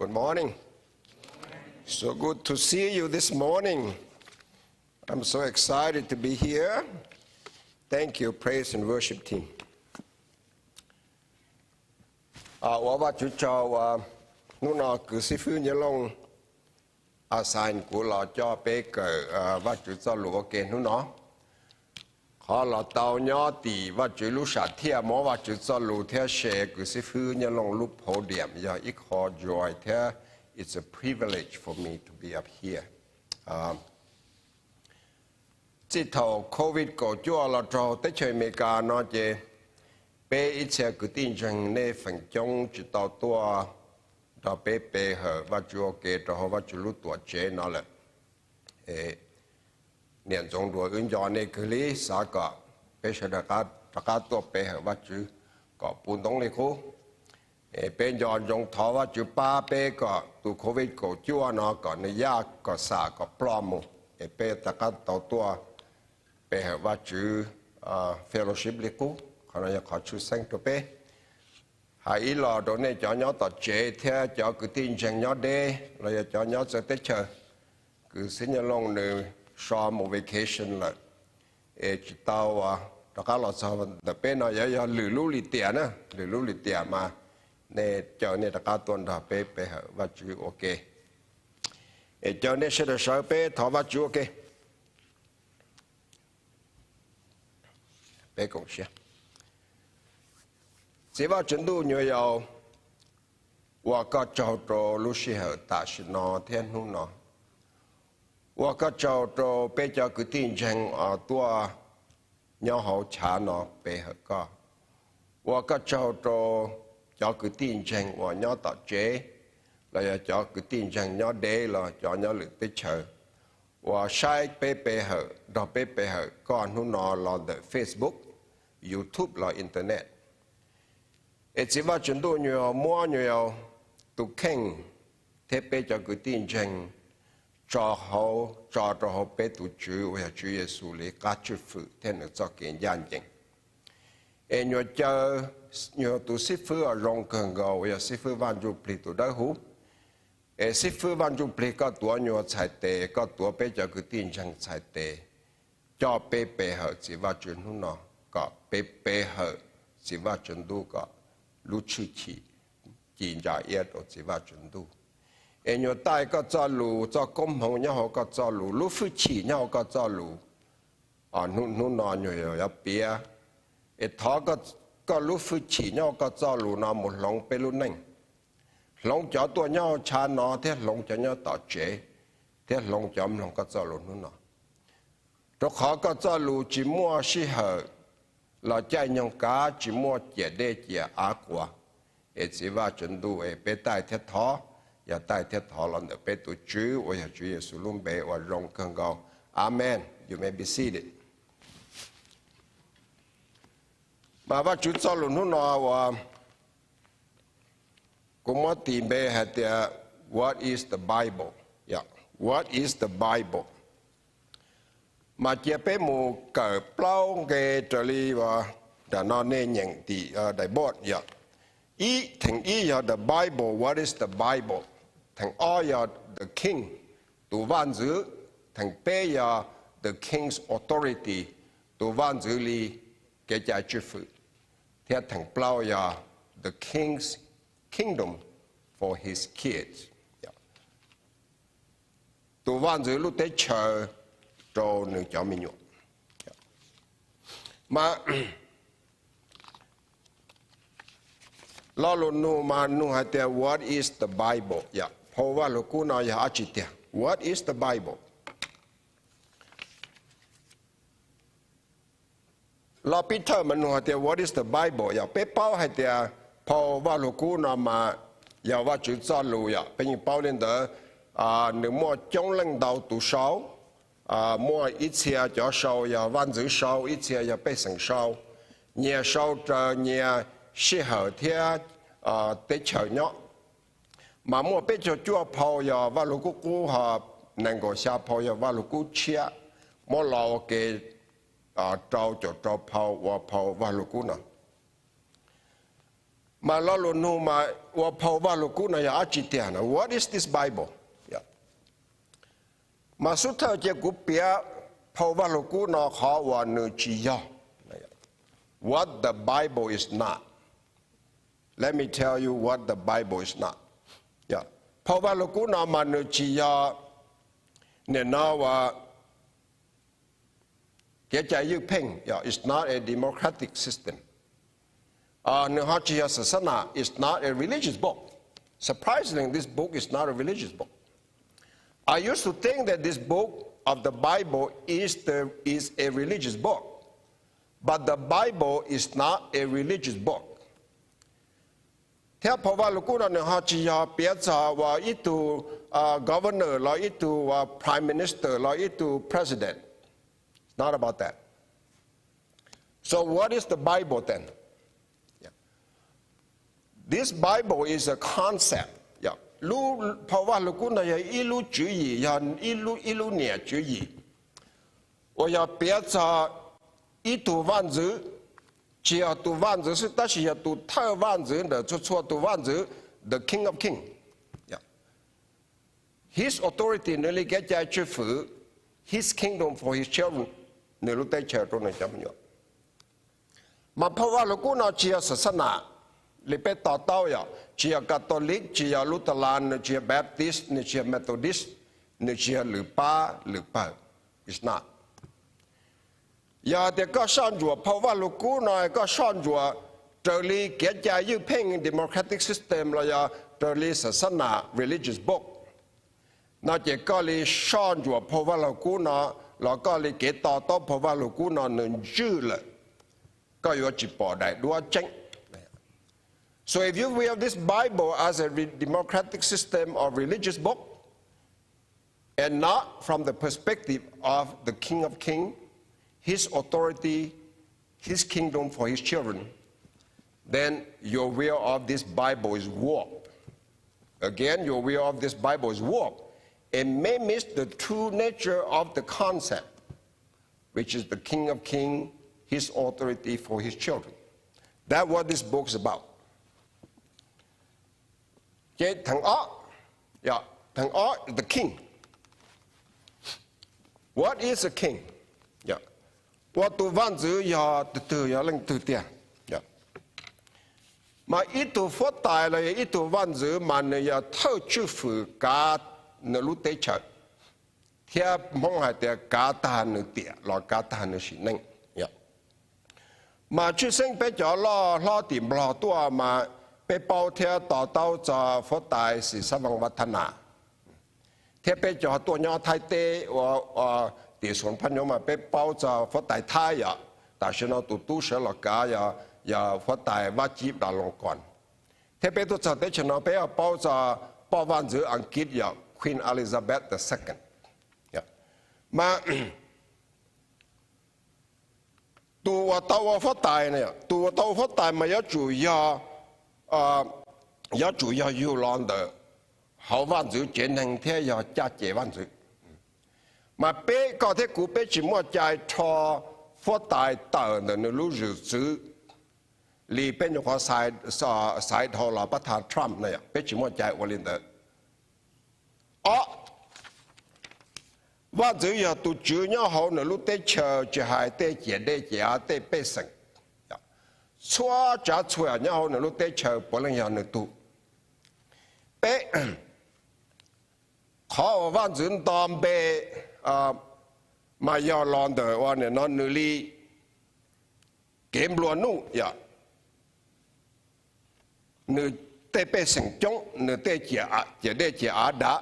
Good morning. So good to see you this morning. I'm so excited to be here. Thank you, praise and worship team. Ua Vajtswv tsaug, hnub no kwv xib fwb Nyiaj Looj assign kuv los coj peb kawm Vajtswv txoj lus ua ke hnub no. Qhov los tau nyob tim Vajtswv lub sam thiaj muab Vajtswv txoj lus thiab share kwv xib fwb Nyiaj Looj lub podium yog ib qho joy thiab it's a privilege for me to be up here. Txij thaum covid kaum cuaj los rau teb chaws Amelikas no ces peb ib txhia kwv tij ntseeg nej feem coob tsis tau tuaj nrog peb pe hawm Vajtswv ua ke rau hauv Vajtswv lub tuam tsev no lawm. Niam ntxoov Duas, wb nco nej kawg li, xav kom peb sawv daws rov qab tuaj pe hawm Vajtswv kom puv ntoob li qub. Peb nco ntsoov thov Vajtswv pab peb kom tus covid kaum cuaj no kom nws yaj kom xam kom ploj mus, es peb rov qab tau tuaj pe hawm Vajtswv fellowship li qub. Qhov no yog qhov tshwj xeeb rau peb. Hais ib los rau nej cov nyob tom tsev thiab cov kwv tij ntseeg nyob deb los yog cov nyob txawv teb chaws, kwv xib Nyiaj Looj nws so mus vacation lawm, es tsis tau rov qab los txog ntawm peb no, yog, yog lwm lub lim tiam na, lwm lub lim tiam mas nej caw nej rov qab tuaj nrog peb pe hawm Vajtswv ua ke. Es caw nej sawv daws sawv peb thov Vajtswv ua ke. Txiv Vaj Tswv Ntuj nyuag yaus, ua koj tsaug rau lub sij hawm tam sim no thiab hnub no. Ua koj tsaug rau peb cov kwv tij ntseeg uas tuaj nyob hauv chav no pe hawm koj. Ua koj tsaug rau cov kwv tij ntseeg uas nyob tom tsev los yog cov kwv tij ntseeg nyob deb los cov nyob lwm teb chaws uas saib peb pe hawm, nrog peb pe hawm koj hnub no los ntawm Facebook, YouTube los Internet. Es Txiv Vaj Tswv Ntuj nyuag yaus muab nyuag yaus tus kheej thiab peb cov kwv tij ntseeg tso hauv, tso rau hauv peb tus Tswv uas yog Tswv Yexus li qab tswj fwm thiab nws txoj kev ncaj ncees. Es nyuag caw nyuag tus xib fwb uas zoo kawg nkaus uas yog xib fwb Vaj Ntsuj Plig tus dawb huv. Es xib fwb Vaj Ntsuj Plig koj tuav nyuag txhais tes, koj tuav peb cov kwv tij ntseeg txhais tes, coj peb pe hawm Txiv Vaj Tswv hnub no, kom peb pe hawm Txiv Vaj Tswv Ntuj kom lub tshwj chim ci ntsa iab rau Txiv Vaj Tswv Ntuj. Es nyuag taij koj txoj lus, txoj koob hmoov nyob hauv koj txoj lus, lub hwj chim nyob hauv koj txoj lus, hnub no nyuag yaus yuav piav. Es thov koj lub hwj chim nyob hauv koj txoj lus no mus hloov peb lub neej, hloov cov tuaj nyob hauv chav no thiab hloov cov nyob tom tsev, thiab hloov cov mloog koj txoj lus hnub no. Rau qhov koj txoj lus tsis muaj sij hawm los caij nyoog kav, tsis muaj ciam dej ciam av quas. Es Txiv Vaj Tswv Ntuj, es peb taij thiab thov, yog taij thiab thov los ntawm peb tus Tswv uas yog Tswv Yexus lub npe uas zoo kawg nkaus. Amen. You may be seated. Mas Vaj Tswv txoj lus hnub no uas kuv muab tis npe hais tias What is the Bible? What is the Bible? Mas cia peb mus kawm plaub nqe raws li uas nram no nej nyeem tim daim npoj yom. Ib, theem ib yog The Bible, What is the Bible? Theem ob yog The King, tus vaj ntxwv. Theem peb yog The King's Authority, tus vaj ntxwv li kev cai tswj fwm. Thiab theem plaub yog The King's Kingdom for His Kids, tus vaj ntxwv lub teb chaws rau nws cov me nyuam. Mas lo lus nug mas nug hais tias What is the Bible? Phau Vaj Lug Kub no yog dab tsi tiag? What is the Bible? Lo pib thawj mas nug hais tias What is the Bible? Yog peb paub hais tias Phau Vaj Lug Kub no mas yog Vajtswv txoj lus yom, peb yeej paub li ntawd. Nws muaj coob leej ntau tus sau, muaj ib txhia cov sau yog vaj ntxwv sau, ib txhia yog pej xeem sau, nyias sau raws nyias sij hawm thiab teb chaws nyob. Mas muaj peb caug cuaj phau yog Vaj Lug Kub Qub, ho nees nkaum xya phau yog Vaj Lug Kub Tshiab, muab lo ua ke rau caum rau phau ua Phau Vaj Lug Kub no. Mas lo lus nug mas ua phau Vaj Lug Kub no yog dab tsi tiag no? What is this Bible? Mas xub thawj cia kuv piav phau Vaj Lug Kub no qhov uas nws tsis yog. What the Bible is not. Let me tell you what the Bible is not. Phau Vaj Lug Kub no mas nws tsis yog, nim no ua, kev cai ywj pheej, it's not a democratic system. Nws ho tsis yog xas xas nas, it's not a religious book. Surprisingly, this book is not a religious book. I used to think that this book of the Bible is the, is a religious book, but the Bible is not a religious book. Thiab phau Vaj Lug Kub no nws ho tsis yog piav txog uas ib tug governor los ib tug uas prime minister los ib tug president. It's not about that. So what is the Bible then? This Bible is a concept. Phau Vaj Lug Kub no yog ib lub tswv yim, yog ib lub niam tswv yim uas yog piav txog ib tug vaj ntxwv, tsis yog tus vaj ntxwv xwb tab sis yog tus thawj vaj ntxwv ntawm txhua txhua tus vaj ntxwv, the King of Kings. His authority, nws li kev cai tswj fwm, his kingdom for his children, nws lub teb chaws rau nws cov me nyuam. Mas phau Vaj Lug Kub no tsis yog xas xas nas li peb to taub, yog tsis yog Catholic, tsis yog Lutheran, nws tsis yog Baptist, nws tsis yog Methodist, nws tsis yog lwm pab lwm pawg. It's not. Yog hais tias koj soj ntsuam phau Vaj Lug Kub no, koj soj ntsuam raws li kev cai ywj pheej, democratic system, los yog raws li xas xas nas, religious book, no ces koj li soj ntsuam phau Vaj Lug Kub no, los koj li kev to taub phau Vaj Lug Kub no nws ntswj lawm, koj yuav tsis pom daim duab tseeb. So if you view this Bible as a re- democratic system or religious book, and not from the perspective of the King of Kings, his authority, his kingdom for his children, then your view of this Bible is warped. Again, your view of this Bible is warped. It may miss the true nature of the concept, which is the King of Kings, his authority for his children. That's what this book is about. Ces theem ob, theem ob, the king. What is a king? Ua tus vaj ntxwv yog tus twg, yog leej twg tiag? Mas ib tug fuab tais los yog ib tug vaj ntxwv mas nws yog thawj tswj fwm kav nws lub teb chaws, thiab Hmoob hais tias kav tag nws tiam los kav tag nws sim neej. Mas tshwj xeeb peb cov loj hlob tim Nplog tuaj mas peb paub thiab to taub txog fuab tais Xis Xab Vaj Thab Nas, thiab peb cov tuaj nyob Thaib teb ua tim Xus Phab Nyuj mas peb paub txog fuab tais Thaib yom. Tam sim no tus tub sawv los kav yog fuab tais Vab Cib Das Loos Kos. Thiab peb tuaj txog teb chaws no peb paub txog poj vaj ntxwv Askiv yog Queen Elizabeth the Second. Mas tus uas tau ua fuab tais, tus uas tau ua fuab tais mas yuav tsum yog, yuav tsum yog yug los ntawm hauv vaj ntxwv tsev neeg thiab yog caj ces vaj ntxwv. Mas peb, koj thiab kuv peb tsis muaj cai rho fuab tais tawm ntawm nws lub zwm txwv li peb nyuam qhuav xaiv dhau los pab tha Trump na, peb tsis muaj cai ua li ntawd. Ob, vaj ntxwv yog tus tswv nyob hauv nws lub teb chaws, tsis hais tej ciam dej ciam av, tej pej xeem, txhua tsav txhua yam nyob hauv nws lub teb chaws puav leej yog nws tug. Peb, qhov uas vaj ntxwv nto npe mas yog los ntawm ua nim no nws li kev nplua nuj, nws tej pej xeem coob, nws tej ciam dej ciam av dav.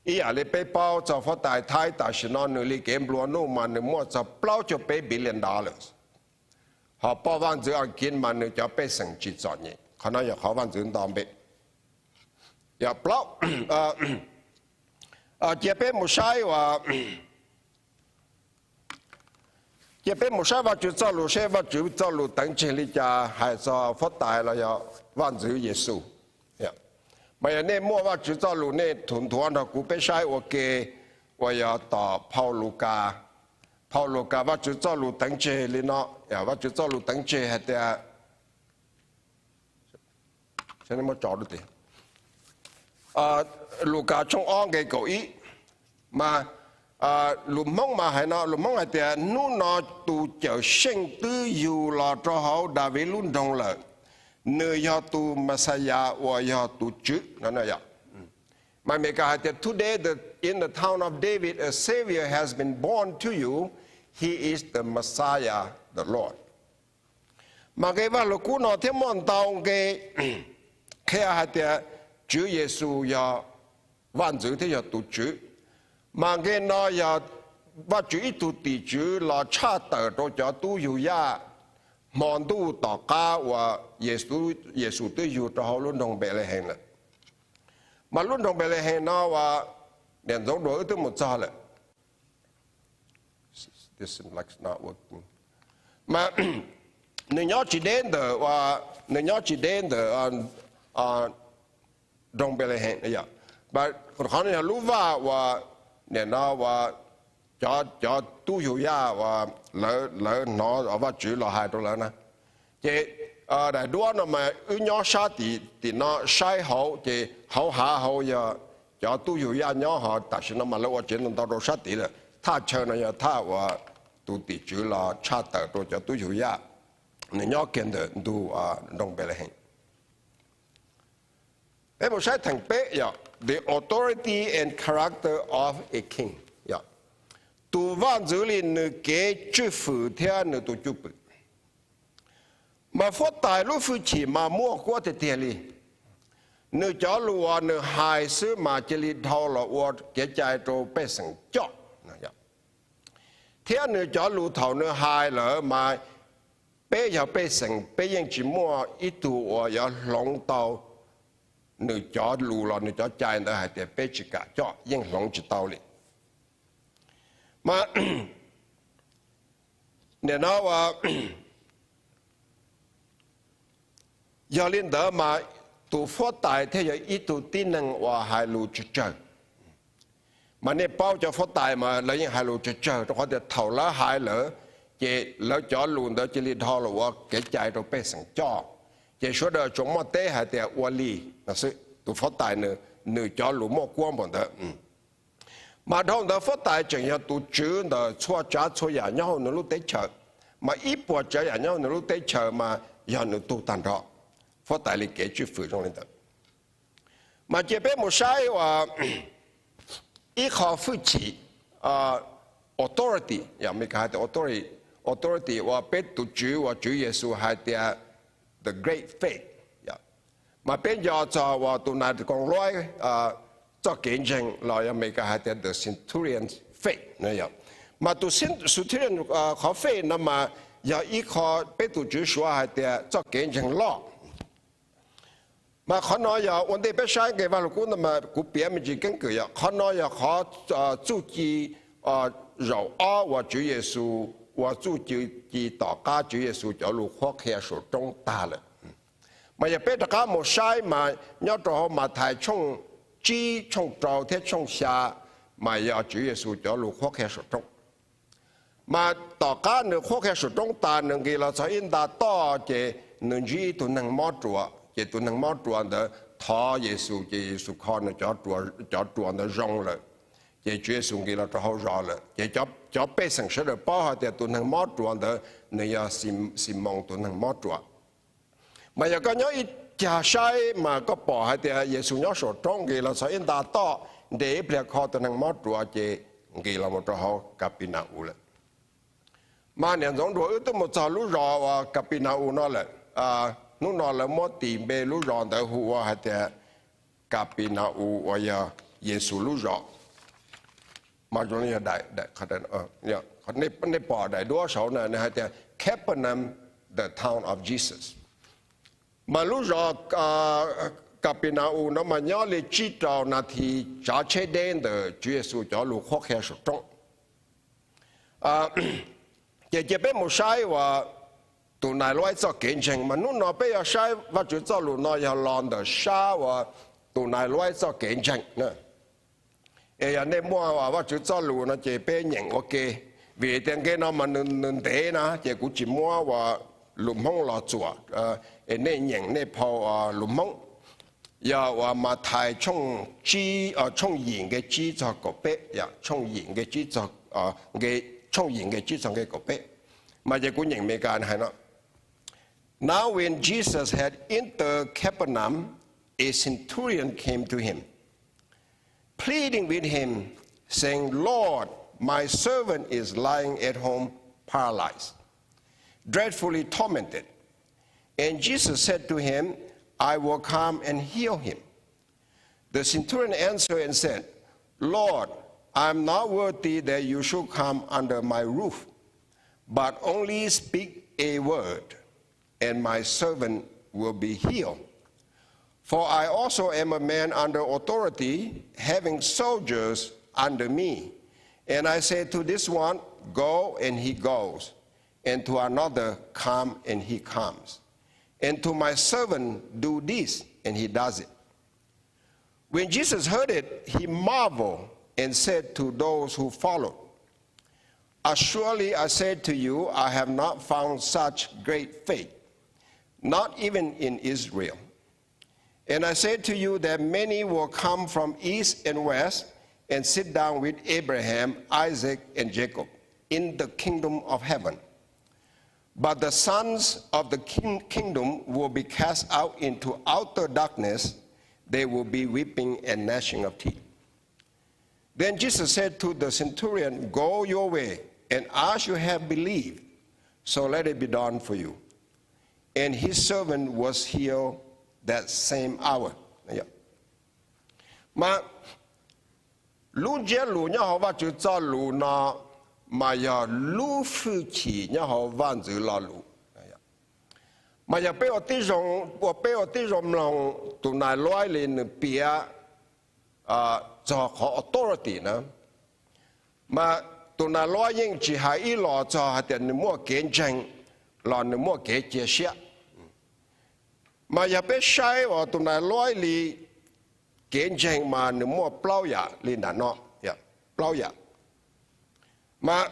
Ib yam li peb paub txog fuab tais Thaib tam sim no nws li kev nplua nuj mas nws muaj txog plaub caug peb billion dollars, ho poj vaj ntxwv Askiv mas nws cov pej xeem tsis txom nyem. Qhov no yog qhov vaj ntxwv nto npe. Plaub, cia peb mus saib ua cia peb mus saib Vajtswv txoj lus seb Vajtswv txoj lus teev tseg li cas hais txog fuab tais los yog vaj ntxwv Yexus. Mas yog nej muaj Vajtswv txoj lus nej thum nthuav nrog kuv peb saib ua ke, uas yog tom phau Lukas. Phau Lukas Vajtswv txoj lus teev tseg li no, Vajtswv txoj lus teev tseg hais tias Lukas tshooj ob nqe kaum ib. Mas lus Hmoob mas hais no, lus Hmoob hais tias, hnub no tus Cawm Seej twb yug los rau hauv Daviv lub nroog lawm, nws yog tus Mexiyas uas yog tus Tswv no. Mas Meskas hais tias, Today the, in the town of David a Savior has been born to you, he is the Messiah, the Lord. Mas nqe Vaj Lug Kub no thiab muaj ntau nqe qhia hais tias Tswv Yexus yog Vaj Ntxwv thiab yog tus Tswv. Mas nqe no yog Vajtswv ib tug tim tswv los tshaj tawm rau cov tub yug yaj hmo ntuj tom qab uas Yexus twb yug rau hauv lub nroog Npelehees lawm. Mas lub nroog Npelehees no uas niam ntxoov Duas wb twb mus txog lawm. Nws nyob tsis deb ntawm, nws nyob tsis deb ntawm nroog Npelehees. Qhov no yog lub vaj uas nim no uas cov tub yug yaj uas lawv hnov Vajtswv los hais rau lawv na. Ces daim duab no mas wb nyob sab tim no saib hauv, ces hauv hav hauv yog cov tub yug yaj nyob, ho tam sim no mas lawv ua tsev ntau ntau rau sab tid lawm. Thaj chaw no yog thaj uas tus tim tswv los tshaj tawm rau cov tub yug yaj, nws nyob kiag ntawm ntug nroog Npelehees. Peb mus saib theem peb yog the authority and character of a king. Tus vaj ntxwv li nws kev tswj fwm thiab nws tus cwj pwm. Mas huab tais lub hwj chim mas muaj kuab tiag tiag li. Nws cov lus uas nws hais xwb mas cia li dhau los ua kev cai rau pej xeem coj. Thiab nws cov lus thaum nws hais lawm mas peb yog pej xeem, peb yeej tsis muaj ib tug uas yuav hloov tau nws cov lus los nws cov cai ntawd hais tias peb tsis kam coj, yeej hloov tsis tau li. Mas nim no yog li ntawd mas tus huab tais thiaj yog ib tug tib neeg uas hais lus tsawg tsawg. Mas nej paub cov huab tais mas lawv yeej hais lus tsawg tsawg, rau qhov tias thaum lawv hais lawm, ces lawv cov lus ntawd cia li dhau los ua kev cai rau pej xeem coj. Ces sawv daws tsuas muaj teb hais tias ua li no xwb. Tus huab tais nws, nws cov lus muaj kuab npaum ntawd. Mas dhau ntawd huab tais tseem yog tus tswv ntawm txhua tsav txhua yam nyob hauv nws lub teb chaws. Mas ib puas tsav yam nyob hauv nws lub teb chaws mas yog nws tug tag nrho. Huab tais li kev tswj fwm zoo li ntawd. Mas cia peb mus saib uas ib qho hwj chim, authority, Meskas hais tias authority, authority uas peb tus Tswv uas Tswv Yexus hais tias the great faith. Mas peb nco txog uas tus nais koos luaib txoj kev ntseeg los yog Meskas hais tias the centurion faith. Mas tus centurion qhov faith no mas yog ib qho peb tus Tswv suav hais tias txoj kev ntseeg loj. Mas qhov no yog ua ntej peb saib nqe Vaj Lug Kub no mas kuv piav me ntsis keeb kwm yog qhov no yog qhov txuj ci zaum ob uas Tswv Yexus ua txuj ci tom qab Tswv Yexus cov lus qhuab qhia saum roob tag lawm. Mas yog peb rov qab mus saib mas nyob rau hauv Mathais tshooj tsib, tshooj rau thiab tshooj xya, mas yog Tswv Yexus cov lus qhuab qhia saum roob. Mas tom qab nws qhuab qhia saum roob tas nws nqis los txog ib nta toj ces nws ntsib ib tug neeg mob ruas, ces tus neeg mob ruas ntawd thov Yexus ces Yexus kho nws cov ruas ntawd zoo lawm. Ces Tswv Yexus nqis los rau hauv zos lawm ces cov pej xeem sawv daws paub hais tias tus neeg mob ruas ntawd nws yog Ximoos tus neeg mob ruas. Mas yog koj nyob ib cag saib mas koj pom hais tias Yexus nyob saum roob nqis los txog ib nta toj, nres ib pliag kho tus neeg mob ruas ces nqis los mus rau hauv Kapinaus lawm. Mas niam ntxoov Duas wb twb mus txog lub zos uas Kapinaus no lawm. Hnub no lawv muab tis npe lub zos ntawd hu ua hais tias Kapinaus uas yog Yexus lub zos. Mas zoo li yog, nej pom daim duab saud na nws hais tias Capernaum, the town of Jesus. Mas lub zos Kapinaus no mas nyob li tsib rau nas this tsav tsheb deb ntawm Tswv Yexus cov lus qhuab qhia saum roob. Ces cia peb mus saib uas tus nais luaib txoj kev ntseeg, mas hnub no peb yuav saib Vajtswv txoj lus no yog los ntawm sab uas tus nais luaib txoj kev ntseeg. Es yog nej muaj Vajtswv txoj lus no ces peb nyeem ua ke, vim tias nqe no mas nws ntev na ces kuv tsis muab uas lus Hmoob los txuam, es nej nyeem nej phau lus Hmoob. yog uas Mathais tshooj yim nqe tsib txog kaum peb, tshooj yim nqe tsib txog, nqe, tshooj yim nqe tsib txog nqe kaum peb. Mas ces kuv nyeem Meskas hais no: Now when Jesus had entered Capernaum, a centurion came to him, pleading with him, saying, Lord, my servant is lying at home paralyzed, dreadfully tormented. And Jesus said to him, I will come and heal him. The centurion answered and said, Lord, I am not worthy that you should come under my roof, but only speak a word, and my servant will be healed. For I also am a man under authority, having soldiers under me. And I say to this one, 'Go,' and he goes, and to another, 'Come,' and he comes, and to my servant, 'Do this,' and he does it." When Jesus heard it, he marveled and said to those who followed, Assuredly I say to you, I have not found such great faith, not even in Israel. And I say to you that many will come from east and west and sit down with Abraham, Isaac, and Jacob in the kingdom of heaven. But the sons of the king- kingdom will be cast out into outer darkness. There will be weeping and gnashing of teeth. Then Jesus said to the centurion, Go your way, and as you have believed, so let it be done for you. And his servant was healed that same hour. Mas lub ntsiab lus nyob hauv Vajtswv txoj lus no mas yog lub hwj chim nyob hauv Vajtswv lo lus. Mas yog peb ua tib zoo, ua peb ua tib zoo mloog tus nais luaib li nws piav txog qhov authority na, mas tus nais luaib yeej tsis hais ib los txog hais tias nws muaj kev ntseeg los nws muaj kev cia siab. Mas yog peb saib uas tus nais luaib li kev ntseeg mas nws muaj plaub yam li ntawm no, plaub yam. Mas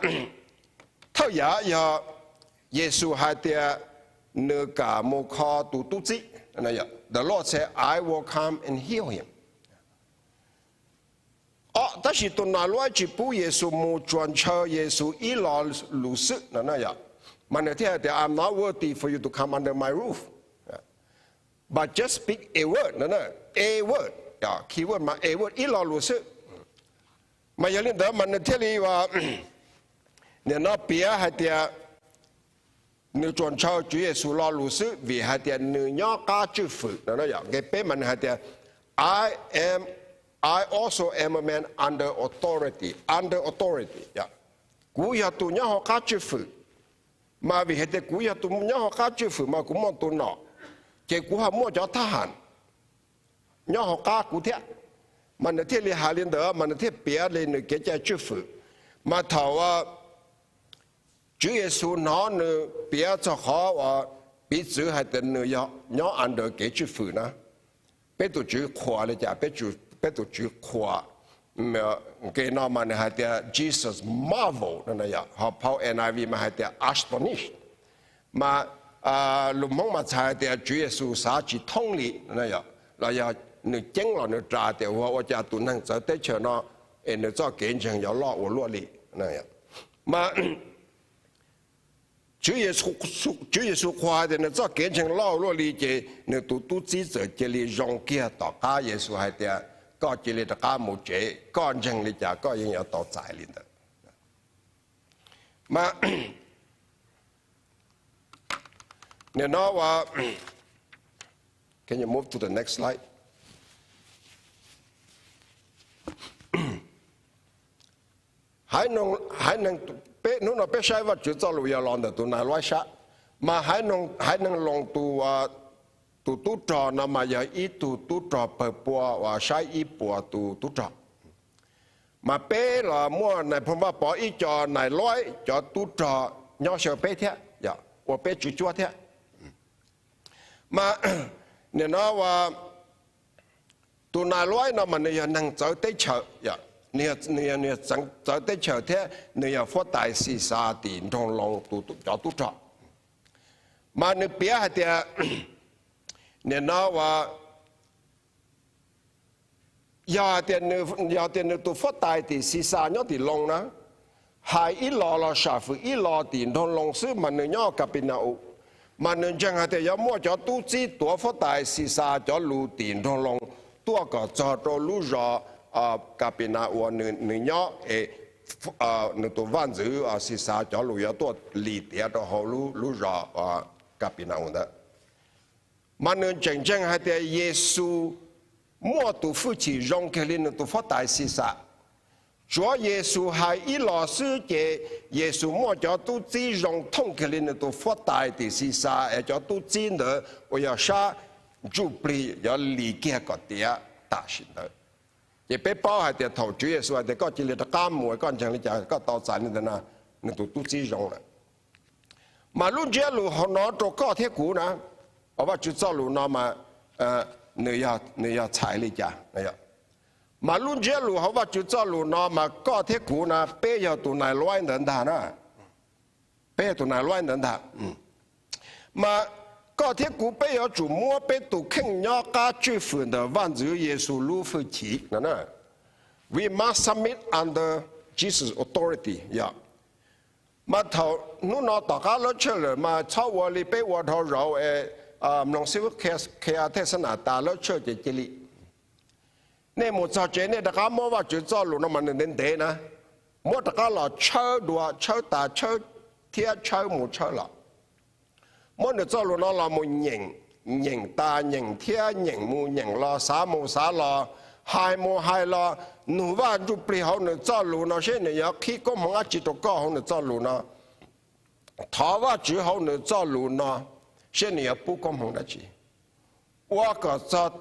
thawj yam yog Yexus hais tias nws kam mus kho tus tub txib. The Lord said, I will come and heal him. Tab sis tus nais luaib tsis pub Yexus mus tsuas ntshaw Yexus ib lo lus xwb no, mas nws thiaj hais tias, I'm not worthy for you to come under my roof, but just speak a word, a word, key word mas a word, ib lo lus xwb. Mas yog li ntawd mas nws thiaj li ua, nim no piav hais tias nws tsuas ntshaw Tswv Yexus lo lus xwb vim hais tias nws nyob qab tswj fwm no. Nqe peb mas nws hais tias, I am, I also am a man under authority, under authority. Kuv yog tus nyob hauv qab tswj fwm, mas vim hais tias kuv yog tus nyob hauv qab tswj fwm mas kuv muaj tus nom, ces kuv ho muaj cov thab ham nyob hauv qab kuv thiab. Mas nws thiaj li hais li ntawd mas nws thiaj piav li nws kev cai tswj fwm. Mas thaum Tswv Yexus hnov nws piav txog qhov uas piv txwv hais tias nws yog nyob under kev tswj fwm na, peb tus Tswv qhuas li cas? Peb tus Tswv qhuas, nqe no mas nws hais tias Jesus marveled, ho phau N I V mas hais tias astonish. Mas lus Hmoob mas txhais tias Tswv Yexus xav tsis thoob li, los yog nws ceeb los nws ras tias ua cas tus neeg txawv teb chaws no es nws txoj kev ntseeg yuav loj ua luaj li. Mas Tswv Yexus qhuas tias nws txoj kev ntseeg loj ua luaj li ces nws tus tub txib txawm cia li zoo kiag tom qab Yexus hais tias, koj cia li rov qab mus tsev, koj ntseeg li cas koj yeej yuav tau txais li ntawd. Mas nim no, can you move to the next slide? Haiv neeg, peb hnub no peb saib Vajtswv txoj lus yog los ntawm tus nais luaib sab, mas haiv neeg Loos tus tub rog no mas yog ib tug tub rog pawg pua uas saib ib puas tus tub rog. Mas peb los muaj nais phoo Vaj Pov ib co nais luaib cov tub rog nyob xyaw peb thiab, ua peb tswv cuab thiab. Mas nim no tus nais luaib no mas nws yog neeg txawv teb chaws, nws yog txawv teb chaws thiab nws yog huab tais Xixas tim nroog Loos cov tub rog. Mas nws piav hais tias nim no uas Yog hais tias, yog tias nws tus huab tais tim Sixas nyob tim Loos na, hais ib los los sam fwm ib los tim nroog Loos xwb mas nws nyob Kapinaus, mas nws ntseeg hais tias yuav muaj cov tub txib tuav huab tais Sixas cov lus tim nroog Loos tuaj kom txog rau lub zos Kapinaus uas nws nyob es nws tus vaj ntxwv Sixas cov lus yuav tuaj lis tiav rau hauv lub zos Kapinaus ntawd. Mas nws tseem ntseeg hais tias Yexus muaj tus hwj chim zoo kiag li nws tus huab tais Sixas. Tsuav Yexus hais ib los xwb ces Yexus muaj cov tub txib zoo thooj kiag li nws tus huab tais tim Sixas es cov tub txib ntawd uas yog sab ntsuj plig yuav lis kiag kom tiav tam sim ntawd. Ces peb paub hais tias thaum Tswv Yexus hais tias koj cia li rov qab mus, koj ntseeg li cas koj tau txais li ntawd no, nws tus tub txib zoo lawm. Mas lub ntsiab lus hauv no rau koj thiab kuv na, Vajtswv txoj lus no mas nws yog txhais li cas? Mas lub ntsiab lus hauv Vajtswv txoj lus no mas koj thiab kuv na, peb yog tus nais luaib ntawd ntag na. Peb yog tus nais luaib ntawd ntag. Mas koj thiab kuv peb yuav tsum muab peb tus kheej nyob qab tswj fwm ntawm Vaj Ntxwv Yexus lub hwj chim no. We must submit under Jesus' authority. Mas thaum hnub no tom qab lawv tshawj lawm mas txhob ua li peb ua dhau zaus es mloog xib fwb qhia tej xab nas tas lawv tshawj ces cia li. Nej mus txog tsev nej rov qab muab Vajtswv txoj lus no mas nws ntev ntev na, muab rov qab los tshawb dua, tshawb tas tshawb thiab tshawb mus tshawb los. Muab nws txoj lus no los mus nyeem, nyeem tas nyeem thiab nyeem mus nyeem los, xav mus xav los, hais mus hais los, nug Vaj Ntsuj Plig hauv nws txoj lus no seb nws yuav qhib koob hmoov dab tsi rau koj hauv nws txoj lus no. Thov Vajtswv hauv nws txoj lus no seb nws yuav pub koob hmoov dab tsi, ua kom txog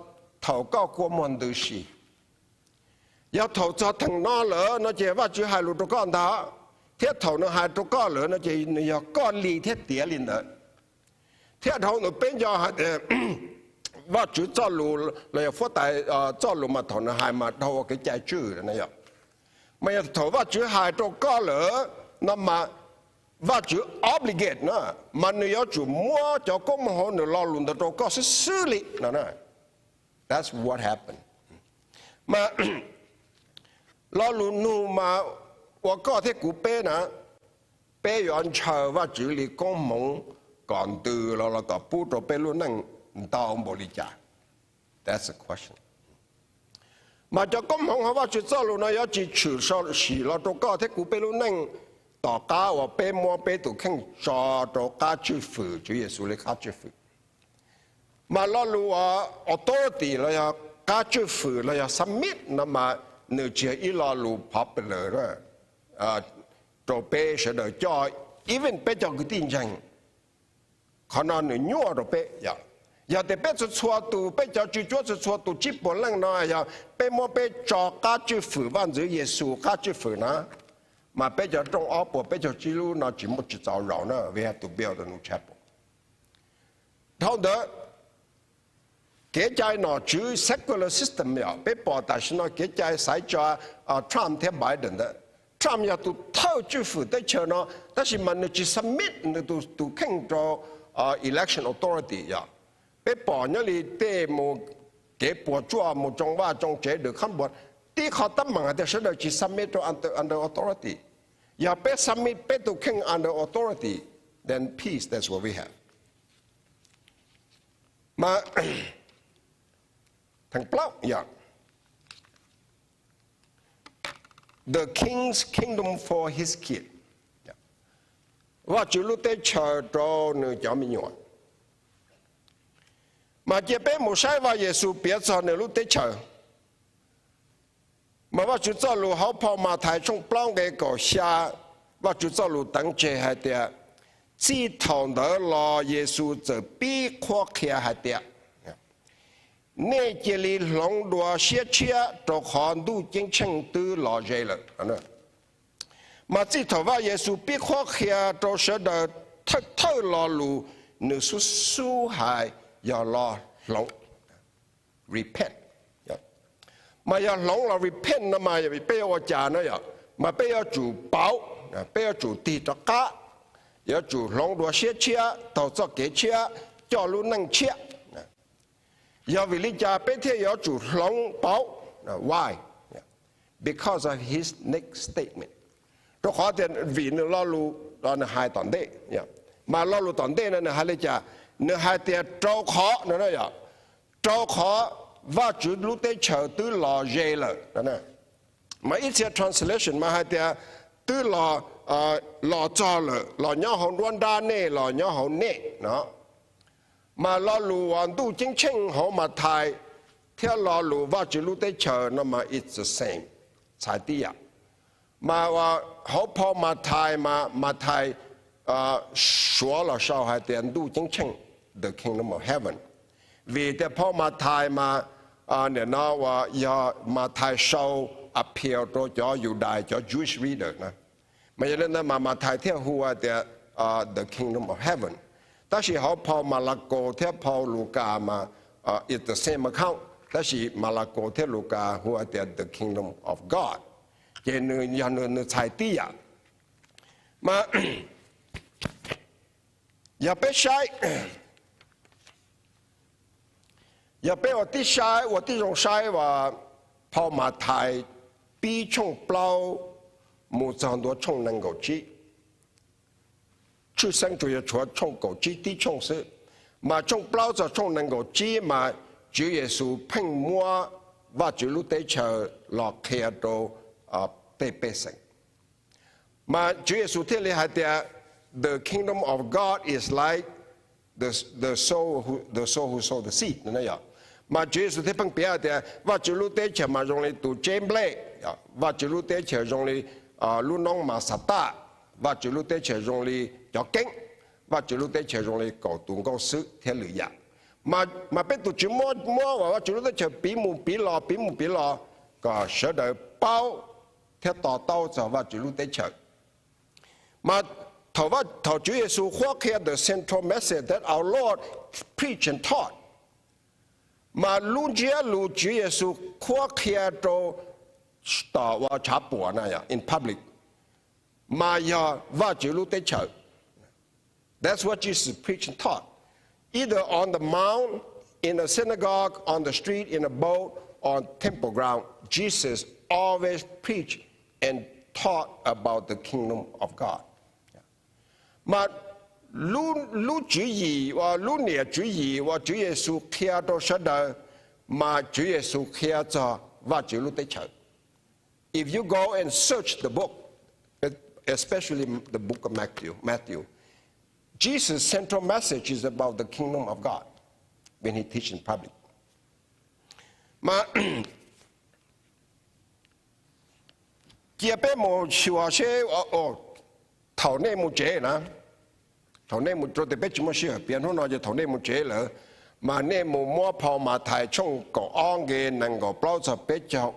thaum koj kua muag ntws si. Yog thaum txog theem no lawm no ces Vajtswv hais lus rau koj ntag, thiab thaum nws hais rau koj lawm no ces nws yog koj li thiab tiav li ntawd. Thiab dhau ntawd peb nco hais tias Vajtswv txoj lus los yog huab tais txoj lus mas thaum nws hais mas dhau ua kev cai tswj. Mas yog thaum Vajtswv hais rau koj lawm no mas Vajtswv obligate na, mas nws yuav tsum muab cov koob hmoov hauv nws lo lus ntawd rau koj xwb xwb li no. That's what happened. Mas lo lus nug mas ua koj thiab kuv peb na, peb yuav ntshaw Vajtswv li koob hmoov kom ntws los los kom pub rau peb lub neej ntau npaum li cas? That's the question. Mas cov koob hmoov hauv Vajtswv txoj lus no yuav tsis tshwm sim los rau koj thiab kuv peb lub neej tom qab uas peb muab peb tus kheej tso rau qab tswj fwm Tswv Yexus li qab tswj fwm. Mas lo lus authority los yog qab tswj fwm los yog submit no mas nws tsis yog ib lo lus popular rau peb sawv daws coj, even peb cov kwv tij ntseeg. Qhov no nws nyuaj rau peb. Yog tias peb txhua txhua tus, peb cov tswv cuab txhua txhua tus tsib puas leej no yog peb muab peb tso qab tswj fwm Vaj Ntxwv Yexus qab tswj fwm na, mas peb cov rooj ob puas peb caug tsib lub no tsis muaj tsis txaus zaus na, we have to build a new chapel. Dhau ntawd, kev cai nom tswv secular system yog peb pom tam sim no kev cai xaiv tso Trump thiab Biden ntawd. Trump yog tus thawj tswj fwm teb chaws no, tab sis mas nws tsis submit nws tus kheej rau election authority yog. Peb pom nyob li tej mus kev puas tsuaj mus tsoo vaj tsoo tsev dws khab npua, tib qho tab meeg hais tias sawv daws tsis submit rau under authority. Yog peb submit peb tus kheej under authority, then peace, that's what we have. Mas theem plaub yog the king's kingdom for his kid. Vajtswv lub teb chaws rau nws cov me nyuam. Mas cia peb mus saib Vaj Yexus piav txog nws lub teb chaws. Mas Vajtswv txoj lus hauv phau Mathais tshooj plaub nqe kaum xya, Vajtswv txoj lus teev tseg hais tias, txij thaum ntawd los Yexus txawm pib qhuab qhia hais tias, nej cia li hloov dua siab tshiab rau qhov ntuj ceeb tsheej twb los ze lawm. Mas txij thaum Vaj Yexus pib qhuab qhia rau sawv daws thawj thawj lo lus, nws xub xub hais yog lo hloov, repent. Mas yog hloov los repent no mas peb yuav ua cas no yog? Mas peb yuav tsum pauv, peb yuav tsum tig rov qab, yuav tsum hloov dua siab tshiab, taug txoj kev tshiab, coj lub neej tshiab. Yog vim li cas peb thiaj yuav tsum hloov pauv? Why? Because of his next statement. Rau qhov tias vim nws lo lus nws hais tom ntej. Mas lo lus tom ntej no nws hais li cas? Nws hais tias rau qhov no, rau qhov Vajtswv lub teb chaws twb los ze lawm. Mas ib txhia translation mas hais tias twb los, los txog lawm, los nyob hauv nruab nrab nej, los nyob hauv nej no. Mas lo lus uas ntuj ceeb tsheej hauv Mathais thiab lo lus Vajtswv lub teb chaws no mas it's the same, txhais tib yam. Mas hauv phau Mathais mas Mathais suav los sau hais tias ntuj ceeb tsheej, the kingdom of heaven. Vim tias phau Mathais mas nim no uas yog Mathais sau appeal rau cov Yudais, cov Jewish reader na. Mas yog li ntawd mas Mathais thiaj hu hais tias the kingdom of heaven. Tab sis hauv phau Malakaus thiab phau Lukas mas it's the same account, tab sis Malakaus thiab Lukas hu hais tias the kingdom of God. Ces nws yog nws, nws txhais tib yam. Mas yog peb saib, yog peb ua tib saib, ua tib zoo saib uas phau Mathais pib tshooj plaub mus txog ntua tshooj nees nkaum tsib. Tshwj xeeb tsuas yog tshuav tshooj kaum tsib tib tshooj xwb. Mas tshooj plaub txog tshooj nees nkaum tsib mas Tswv Yexus pheej muab Vajtswv lub teb chaws los qhia rau tej pej xeem. Mas Tswv Yexus thiaj li hais tias the kingdom of God is like the sow who sow the seed. Mas Tswv Yexus thiaj pheej piav hais tias Vajtswv lub teb chaws mas zoo li tus tseb nplej, Vajtswv lub teb chaws zoo li lub noob mas xav taj, Vajtswv lub teb chaws zoo li cov keeb, Vajtswv lub teb chaws zoo li kaum tus nkauj xwb thiab lwm yam. Mas peb tus Tswv muab, muab uas Vajtswv lub teb chaws piv mus piv los, piv mus piv los kom sawv daws paub thiab to taub txog Vajtswv lub teb chaws. Mas thaum, thaum Tswv Yexus qhuab qhia the central message that our Lord preached and taught, mas lub ntsiab lus Tswv Yexus qhuab qhia rau tom uas tshav puam na, in public, mas yog Vajtswv lub teb chaws. That's what Jesus preached and taught. Either on the mount, in a synagogue, on the street, in a boat, on temple ground, Jesus always preached and taught about the kingdom of God. Mas lub tswv yim, lub niam tswv yim uas Tswv Yexus qhia rau sawv daws, mas Tswv Yexus qhia txog Vajtswv lub teb chaws. If you go and search the book, especially the book of Matthew, Matthew, Jesus' central message is about the kingdom of God when he teach in public. Mas cia peb mus xyuas seb, thaum nej mus tsev na, thaum nej mus, rau tias peb tsis muaj sij hawm piav hnub no, ces thaum nej mus tsev lawm, mas nej mus muab phau Mathais tshooj kaum ob nqe nees nkaum plaub txog peb caug.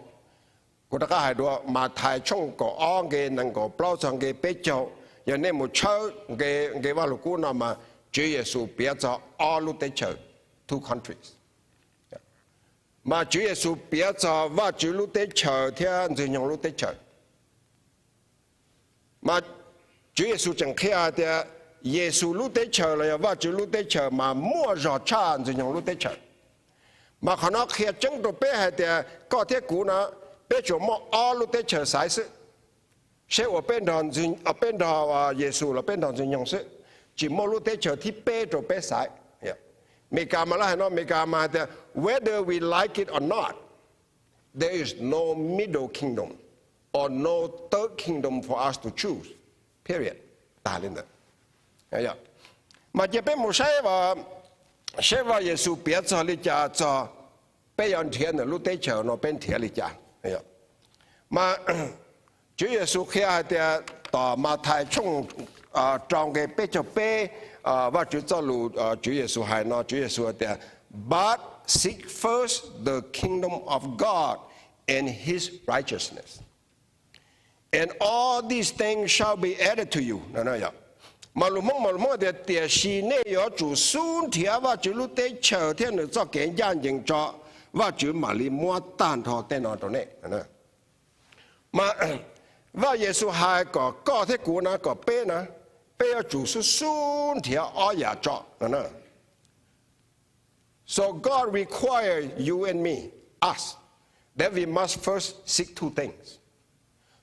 Kuv rov qab hais dua, Mathais tshooj kaum ob nqe nees nkaum plaub txog nqe peb caug. Yog nej mus tshawb nqe, nqe Vaj Lug Kub no mas Tswv Yexus piav txog ob lub teb chaws, two countries. Mas Tswv Yexus piav txog Vajtswv lub teb chaws thiab Ntxwg Nyoog lub teb chaws. Mas Tswv Yexus tseem qhia hais tias Yexus lub teb chaws los yog Vajtswv lub teb chaws mas muaj zog tshaj Ntxwg Nyoog lub teb chaws. Mas qhov no qhia tseeb rau peb hais tias koj thiab kuv no, peb tsuas muaj ob lub teb chaws xaiv xwb. Seb uas peb nrog, peb nrog Yexus los peb nrog Ntxwg Nyoog xwb, tsis muaj lub teb chaws thib peb rau peb xaiv. Meskas mas lawv hais no, Meskas mas hais tias whether we like it or not, there is no middle kingdom or no third kingdom for us to choose. Period. Tag li ntawd. Mas cia peb mus saib, saib Vaj Yexus piav txog li cas txog peb yuav nrhiav nws lub teb chaws no peb nrhiav li cas. Mas Tswv Yexus qhia hais tias tom Mathais tshooj rau nqe peb caug peb, Vajtswv txoj lus Tswv Yexus hais no, Tswv Yexus hais tias, but seek first the kingdom of God and his righteousness, and all these things shall be added to you. Mas lus Hmoob mas lus Hmoob tias, tiam sis nej yuav tsum xub nrhiav Vajtswv lub teb chaws thiab nws txoj kev ncaj ncees tso, Vajtswv mam li muab tag nrho tej no rau nej. Mas Vaj Yexus hais kom koj thiab kuv na, kom peb na, peb yuav tsum xub xub nrhiav ob yam tso. So God require you and me, us, then we must first seek two things.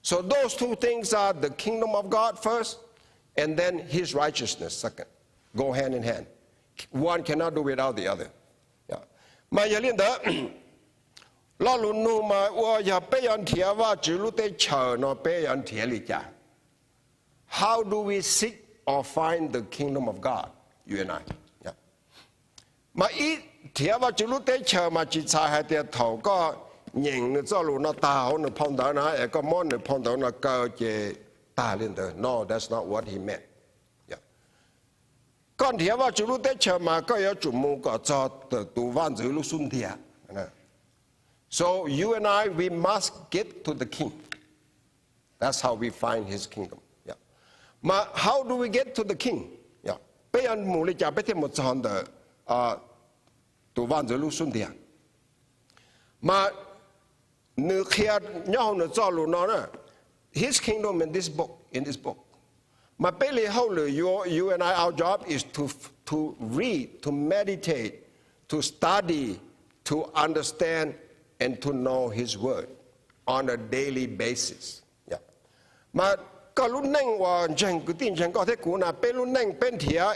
So those two things are the kingdom of God first, and then his righteousness second. Go hand in hand. One cannot do without the other. Mas yog li ntawd, lo lus nug mas ua yog peb yuav nrhiav Vajtswv lub teb chaws no peb yuav nrhiav li cas? How do we seek or find the kingdom of God? Mas ib, nrhiav Vajtswv lub teb chaws mas tsis txhais hais tias thaum koj nyeem nws txoj lus no tag hauv nws phau ntawv na es koj muab nws phau ntawv no kaw ces tag li ntawd. No, that's not what he meant. Koj nrhiav Vajtswv lub teb chaws mas koj yuav tsum mus kom txog tus vaj ntxwv lub xub ntiag. So you and I, we must get to the king. That's how we find his kingdom. Mas how do we get to the king? Peb yuav mus li cas peb thiaj mus txog ntawm tus vaj ntxwv lub xub ntiag? Mas nws qhia nyob hauv nws txoj lus no na, his kingdom in this book, in this book. Mas peb li hauj lwm, you, you and I, our job is to, to read, to meditate, to study, to understand, and to know his word on a daily basis. Mas koj lub neej uas ntseeg kwv tij ntseeg nkauj thiab kuv na, peb lub neej peb nrhiav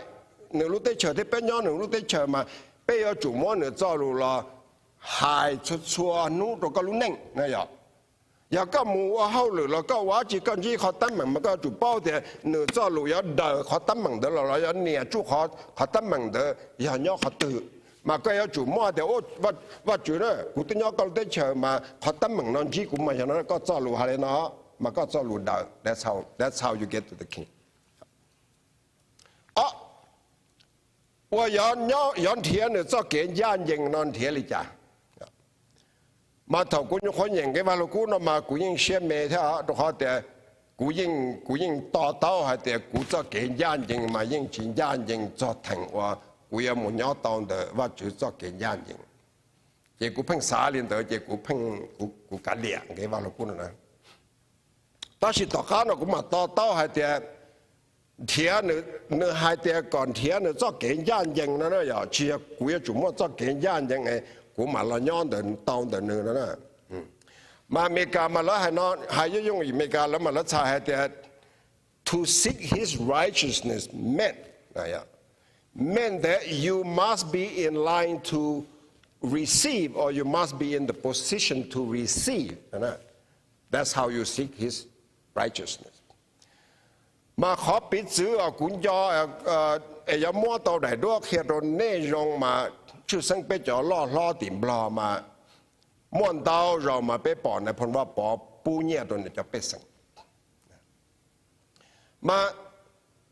nws lub teb chaws thiab peb nyob nws lub teb chaws mas peb yuav tsum muab nws txoj lus los hais txhua txhua hnub rau koj lub neej na yom. Yog koj mus ua hauj lwm los koj ua dab tsi koj ntsib qhov teeb meem mas koj yuav tsum paub tias nws txoj lus yuav daws qhov teeb meem ntawd los, los yuav nias tsuj qhov teeb meem ntawd yog nyob qhov twg. Mas koj yuav tsum muaj tias, Vajtswv na, kuv twb nyob koj lub teb chaws mas qhov teeb meem no ntsib kuv mas yog no, koj txoj lus hais li no, mas koj txoj lus daws. That's how you get to the king. Ob, ua yog nrhiav nws txoj kev ncaj ncees no nrhiav li cas? Mas thaum kuv nyuam qhuav nyeem nqe Vaj Lug Kub no mas kuv yeej siab me thiab, rau qhov tias kuv yeej, kuv yeej to taub hais tias kuv txoj kev ncaj ncees mas yeej tsis ncaj ncees txog theem uas kuv yuav mus nyob tau ntawm Vajtswv txoj kev ncaj ncees. Ces kuv pheej xav li ntawd ces kuv pheej, kuv kav liam nqe Vaj Lug Kub no na. Tab sis tom qab no kuv mam to taub hais tias nrhiav, nws hais tias kom nrhiav nws txoj kev ncaj ncees no na yom, tsis yog kuv yuav tsum muaj txoj kev ncaj ncees kuv mam los nyob ntawm, tau ntawm nws no na. Mas Amelikas mas lawv hais no, hais yooj yooj Amelikas lawv mas lawv txhais hais tias to seek his righteousness meant, meant that you must be in line to receive, or you must be in the position to receive. That's how you seek his righteousness. Mas qhov piv txwv uas kuv nco es yuav muab tau daim duab qhia rau nej zoo mas tshwj xeeb peb cov loj hlob tim Nplog mas muaj ntau zaus mas peb pom Nais Phoo Vaj Pov pub nyiaj rau nws cov pej xeem. Mas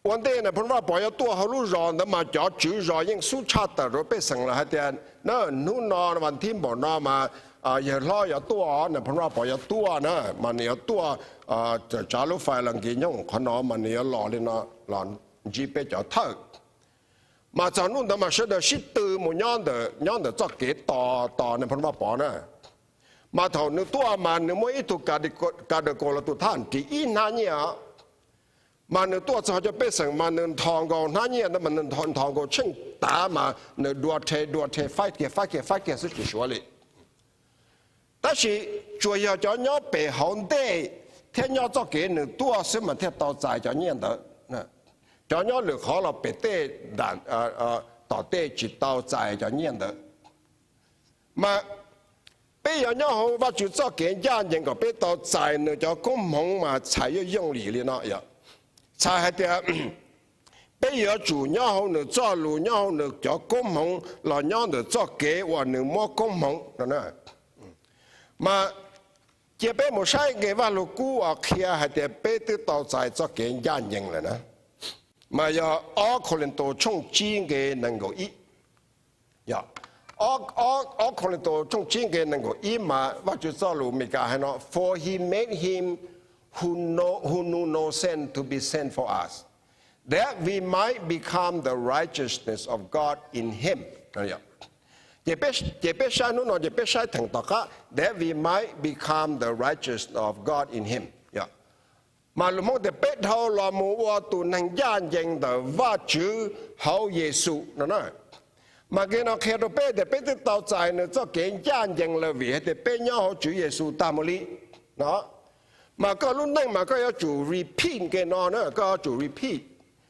ua ntej Nais Phoo Vaj Pov yuav tuaj hauv lub zos ntawd mas cov tswv zos yeej xub tshaj tawm rau pej xeem lawm hais tias na, hnub no vas thib npaum no mas yawg hlob yuav tuaj, Nais Phoo Vaj Pov yuav tuaj na, mas nws yuav tuaj tsav lub fais los nkim nyooj qhov no mas nws yuav los li no los ntsib peb cov thawj. Mas txog hnub ntawd mas sawv daws sib tw mus nyob ntawm, nyob ntawm txoj kev tos, tos Nais Phoo Vaj Pov na. Mas thaum nws tuaj mas nws muaj ib tug kas das kaus los tus thaj ris ib hnab nyiaj. Mas nws tuaj txog cov pej xeem mas nws nthos nkaus hnab nyiaj ntawd mas nws nthos nkaus tsheej tav mas nws dua rhe dua rhe faib kiag faib kiag faib kiag xwb tsis suav li. Tab sis tsuas yog cov nyob pem hauv ntej thiab nyob txoj kev nws tuaj xwb mas thiaj tau txais cov nyiaj ntawd. Cov nyob lwm qhov los pem tej tom tej tsis tau txais cov nyiaj ntawd. Mas peb yuav nyob hauv Vajtswv txoj kev ncaj ncees kom peb tau txais nws cov koob hmoov mas txhais yooj yooj yim li no yom. Txhais hais tias peb yuav tsum nyob hauv nws txoj lus, nyob hauv nws cov koob hmoov los nyob ntawm txoj kev uas nws muab koob hmoov no. Mas cia peb mus saib nqe Vaj Lug Kub uas qhia hais tias peb twb tau txais txoj kev ncaj ncees lawm na. Mas yog ob Kauleethaus tshooj tsib nqe nees nkaum ib. Ob Kauleethaus tshooj tsib nqe nees nkaum ib mas Vajtswv txoj lus Amelikas hais no, For he made him who know, who knew no sin to be sin for us, that we might become the righteousness of God in him. Ces peb saib hnub no ces peb saib theem tom qab, that we might become the righteousness of God in him. Mas lus Hmoob tias peb dhau los mus ua tus neeg ncaj ncees ntawm Vajtswv hauv Yexus no na. Mas nqe no qhia rau peb tias peb twb tau txais nws txoj kev ncaj ncees lawm vim hais tias peb nyob hauv Tswv Yexus tag mus li no. Mas koj lub neej mas koj yuav tsum repeat nqe no na, koj yuav tsum repeat,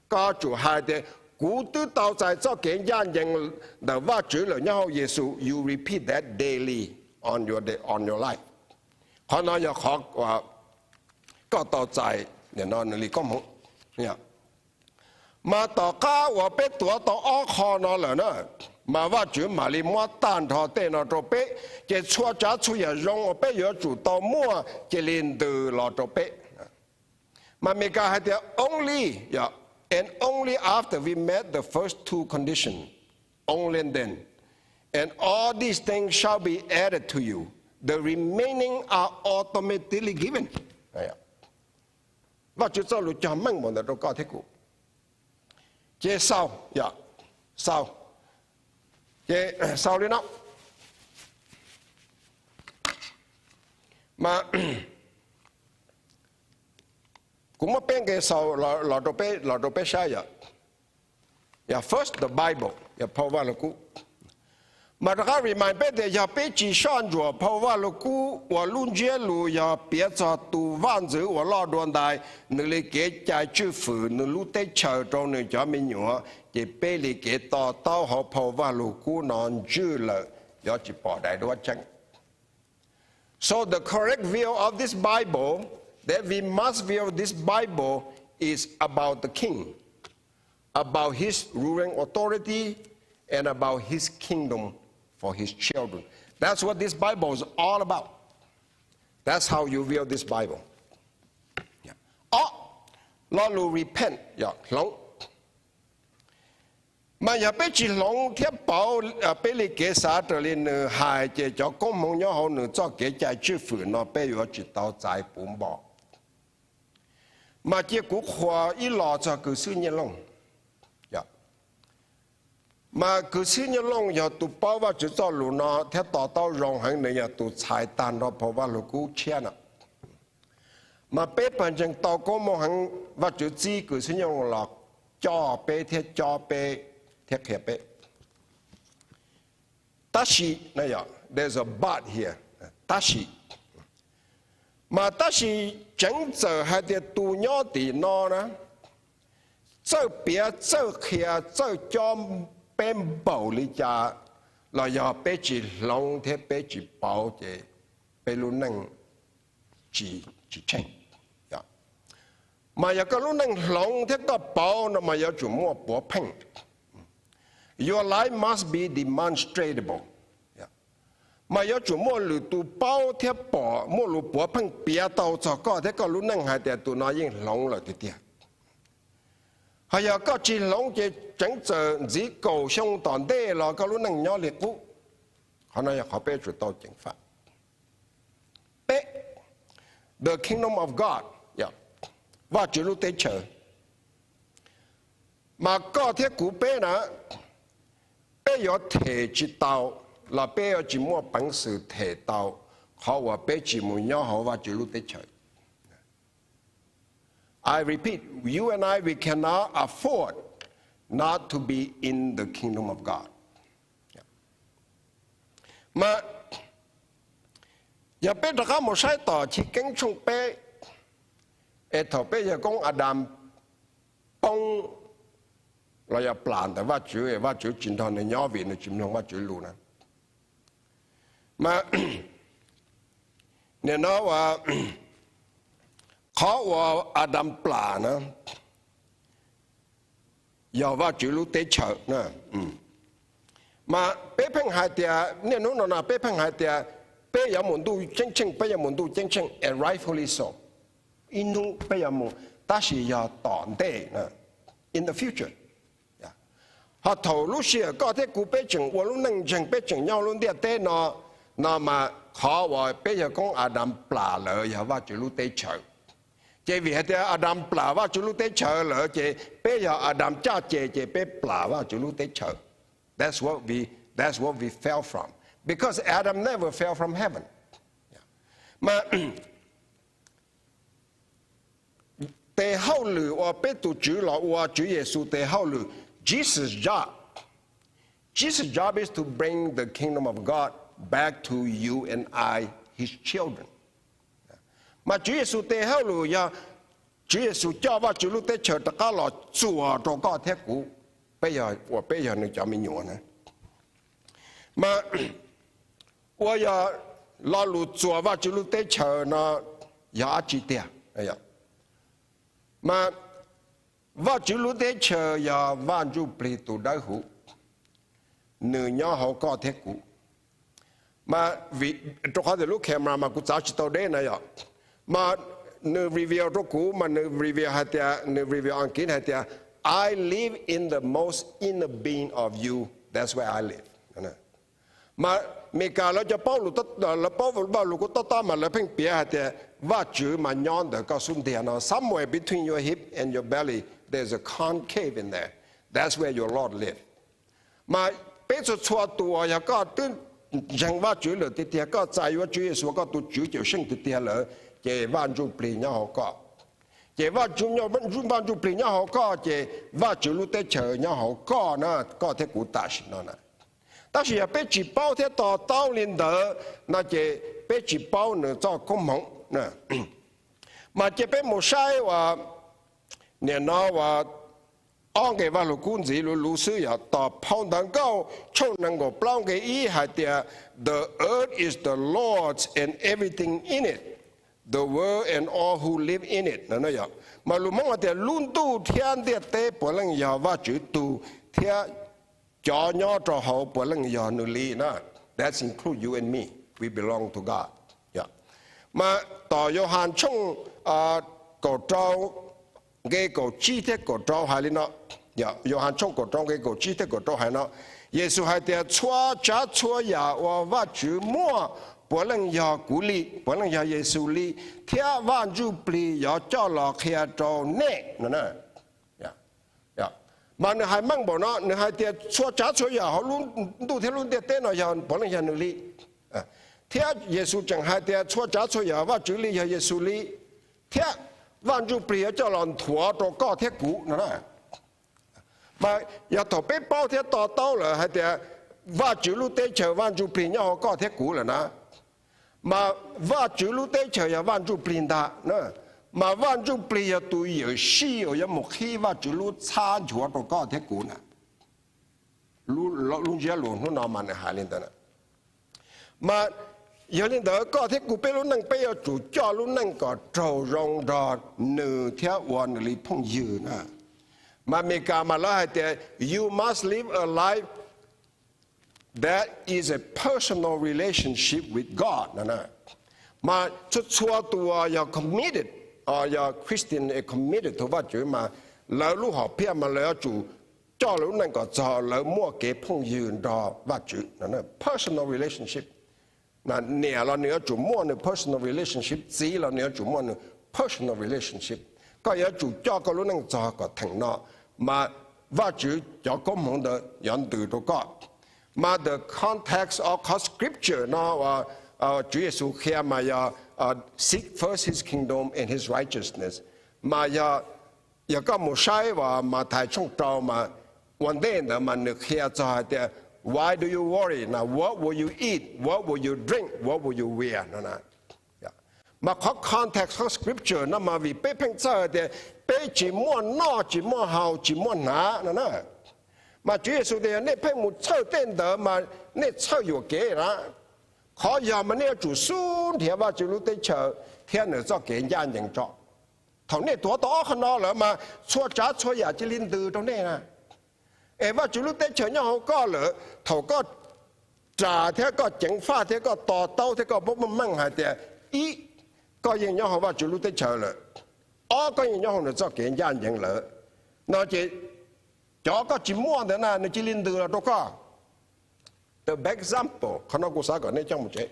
koj yuav tsum hais tias kuv twb tau txais txoj kev ncaj ncees ntawm Vajtswv lawm nyob hauv Yexus. You repeat that daily on your day, on your life. Qhov no yog qhov koj tau txais no nws li koob hmoov. Mas tom qab uas peb tuav tau ob qho no lawm na, mas Vajtswv mam li muab tag nrho tej no rau peb, ces txhua tsav txhua yam zoo uas peb yuav tsum tau muaj cia li ntws los rau peb. Mas Meskas hais tias only, and only after we met the first two conditions, only then, and all these things shall be added to you, the remaining are automatically given. Vajtswv txoj lus cog meej npaum ntawd rau koj thiab kuv. Ces xaus, xaus, ces xaus li no. Mas kuv muab peb nqe xaus los rau peb saib yom. First, the Bible, yog phau Vaj Lug Kub. Mas rov qab remind peb tias yog peb tsis soj ntsuam phau Vaj Lug Kub ua lub ntsiab lus yog piav txog tus vaj ntxwv uas loj dua ntais, nws li kev cai tswj fwm nws lub teb chaws rau nws cov me nyuam, ces peb li kev to taub hauv phau Vaj Lug Kub no ntswj lawm, yuav tsis pom daim duab tseeb. So the correct view of this Bible, that we must view this Bible, is about the king, about his ruling authority, and about his kingdom for his children. That's what this Bible is all about. That's how you view this Bible. Ob, lo lus repent, yog hloov. Mas yog peb tsis hloov thiab pauv peb li kev xav raws li nws hais, ces cov koob hmoov nyob hauv nws txoj kev cai tswj fwm no peb yuav tsis tau txais puv npo. Mas cia kuv qhuas ib los txog Kws Xwb Nyiaj Looj. Mas Kws Xwb Nyiaj Looj yog tus paub Vajtswv txoj lus no thiab to taub zoo heev, nws yog tus txhais tag nrho phau Vaj Lug Kub tshiab no. Mas peb pawg ntseeg tau koob hmoov heev, Vajtswv txib Kws Xwb Nyiaj Looj los coj peb thiab cob peb thiab qhia peb. Tab sis, there's a but here, tab sis, mas tab sis tseev txawm hais tias tus nyob tim no na, txawj piav, txawj qhia, txawj cob peb npaum li cas los yog peb tsis hloov thiab peb tsis pauv ces peb lub neej tsis tsheej. Mas yog koj lub neej hloov thiab koj pauv no mas yuav tsum muaj puav pheej. Your life must be demonstrable. Mas yuav tsum muaj lwm tus paub thiab pom, muaj lus puav pheej piav tau txog koj thiab koj lub neej hais tias tus no yeej hloov lawm tiag tiag. Ho yog koj tsis hloov ces tseev txawm ntxiv kaum xyoo tom ntej los koj lub neej nyob li qub. Qhov no yog qhov peb yuav tsum tau ceev faj. Peb, the kingdom of God, Vajtswv lub teb chaws. Mas koj thiab kuv peb na, peb yuav them tsis tau los peb yuav tsis muaj peev xwm them tau qhov uas peb tsis mus nyob hauv Vajtswv lub teb chaws. I repeat, you and I, we cannot afford not to be in the kingdom of God. Mas yog peb rov qab mus saib tom Chiv Keeb tshooj peb, es thaum peb yawg koob Adas poob los yog plam ntawm Vajtswv, Vajtswv tsis nrog nws nyob vim nws tsis mloog Vajtswv lus na. Mas nim no ua qhov uas Adas plam na yog Vajtswv lub teb chaws. Mas peb pheej hais tias niaj hnub no no peb pheej hais tias peb yuav mus ntuj ceeb tsheej, peb yuav mus ntuj ceeb tsheej, and rightfully so. Ib hnub peb yuav mus, tab sis yog tom ntej, in the future. Ho thaum lub sij hawm koj thiab kuv peb tseem ua lub neej ntseeg, peb tseem nyob lub ntiaj teb no, no mas qhov uas peb yawg koob Adas plam lawm yog Vajtswv lub teb chaws. Ces vim hais tias Adas plam Vajtswv lub teb chaws lawm ces peb yog Adas caj ces, ces peb plam Vajtswv lub teb chaws. That's what we, that's what we fell from, because Adam never fell from heaven. Mas tes hauj lwm uas peb tus Tswv los ua, Tswv Yexus tes hauj lwm, Jesus' job, Jesus' job is to bring the kingdom of God back to you and I, his children. Mas Tswv Yexus tes hauj lwm yog Tswv Yexus coj Vajtswv lub teb chaws rov qab los txuas rau koj thiab kuv, peb yog, uas peb yog nws cov me nyuam na. Mas ua yog lo lus txuas Vajtswv lub teb chaws no yog dab tsi tiag? Mas Vajtswv lub teb chaws yog Vaj Ntsuj Plig tus dawb huv, nws nyob hauv koj thiab kuv. Mas vim, rau qhov tias lub camera mas kuv txav tsis tau deb na yom. Mas nws reveal rau kuv, mas nws reveal hais tias, nws reveal Askiv hais tias, I live in the most inner being of you. That's where I live. Mas Meskas lawv cov paub lus, lawv paub Vajluskub tob tob mas lawv pheej piav hais tias Vajtswv mas nyob ntawm koj xub ntiag no, somewhere between your hip and your belly, there's a concave in there. That's where your Lord live. Mas peb txhua txhua tus uas yog koj twb ntseeg Vajtswv lawm tiag tiag, koj txais yuav Tswv Yexus koj tus Tswv Cawmseej tiag tiag lawm, ces Vaj Ntsuj Plig nyob hauv koj. Ces Vaj, Vaj Ntsuj Plig nyob hauv koj ces Vajtswv lub teb chaws nyob hauv koj na, koj thiab kuv tam sim no na. Tab sis yog peb tsis paub thiab to taub li ntawd no ces peb tsis paub nws txoj koob hmoov. Mas cia peb mus saib uas, nim no uas ob nqe Vajluskub ntxiv luv luv xwb yog tom phau Ntawv Nkauj tshooj nees nkaum plaub nqe ib hais tias, The earth is the Lord's and everything in it, the world and all who live in it. Mas lus Hmoob hais tias lub ntuj thiab ntiaj teb puav leej yog Vajtswv tug thiab cov nyob rau hauv puav leej yog nws li na. That's include you and me. We belong to God. Mas tom Yauhas tshooj kaum rau nqe kaum tsib thiab kaum rau hais li no. Yauhas tshooj kaum rau nqe kaum tsib thiab kaum rau hais no, Yexus hais tias, txhua tsav txhua yam uas Vajtswv muaj puav leej yog kuv li, puav leej yog Yexus li, thiab Vaj Ntsuj Plig yuav coj los qhia rau nej no. Mas nws hais meej npaum no, nws hais tias txhua tsav txhua yam hauv lub ntuj thiab lub ntiaj teb no yog puav leej yog nws li. Thiab Yexus tseem hais tias txhua tsav txhua yam Vajtswv li yog Yexus li, thiab Vaj Ntsuj Plig yuav coj los nthuav rau koj thiab kuv no na. Mas yog thaum peb paub thiab to taub lawm hais tias Vajtswv lub teb chaws Vaj Ntsuj Plig nyob hauv koj thiab kuv lawm na, mas Vajtswv lub teb chaws yog Vaj Ntsuj Plig ntag. Mas Vaj Ntsuj Plig yog tus yawm sij uas yuav mus qhib Vajtswv lub txhab nchuav rau koj thiab kuv na. Lub ntsiab lus hnub no mas nws hais li ntawd. Mas yog li ntawd koj thiab kuv peb lub neej peb yuav tsum coj lub neej kom raug zoo nrog nws thiab ua nws li phooj ywg na. Mas Meskas mas lawv hais tias, you must live a life that is a personal relationship with God. Mas txhua txhua tus uas yog committed, yog Christian committed to Vajtswv mas lawv lub hom phiaj mas lawv yuav tsum coj lawv lub neej kom txog lawv muaj kev phooj ywg nrog Vajtswv, personal relationship. Niam los nws yuav tsum muaj nws personal relationship, txiv los nws yuav tsum muaj nws personal relationship. Koj yuav tsum coj koj lub neej txog kom theem no, mas Vajtswv cov koob hmoov ntawd yuav ntws rau koj. Mas the context of qhov scripture no, Tswv Yexus qhia mas yog seek first his kingdom and his righteousness. Mas yog, yog koj mus saib uas Mathais tshooj rau mas ua ntej ntawd mas nws qhia txog hais tias, why do you worry? What will you eat? What will you drink? What will you wear? Mas qhov context qhov scripture no mas vim peb pheej txhawj tias peb tsis muaj noj tsis muaj haus tsis muaj hnav no na. Mas Tswv Yexus tias yog nej pheej mus txhawj tej ntawd mas nej txhawj yuam kev na. Qhov yog mas nej yuav tsum xub nrhiav Vajtswv lub teb chaws thiab nws txoj kev ncaj ncees tso. Thaum nej tuav tau ob qho no lawm mas txhua tsav txhua yam cia li ntws rau nej na. Es Vajtswv lub teb chaws nyob hauv koj lawm, thaum koj ras thiab koj ceev faj thiab koj to taub thiab koj paub meej hais tias, ib, koj yeej nyob hauv Vajtswv lub teb chaws lawm, ob, koj yeej nyob hauv nws txoj kev ncaj ncees lawm no ces cov koj tsis muaj ntawd na nws cia li ntws los rau koj. The best example, qhov no kuv xav kom nej coj mus tsev.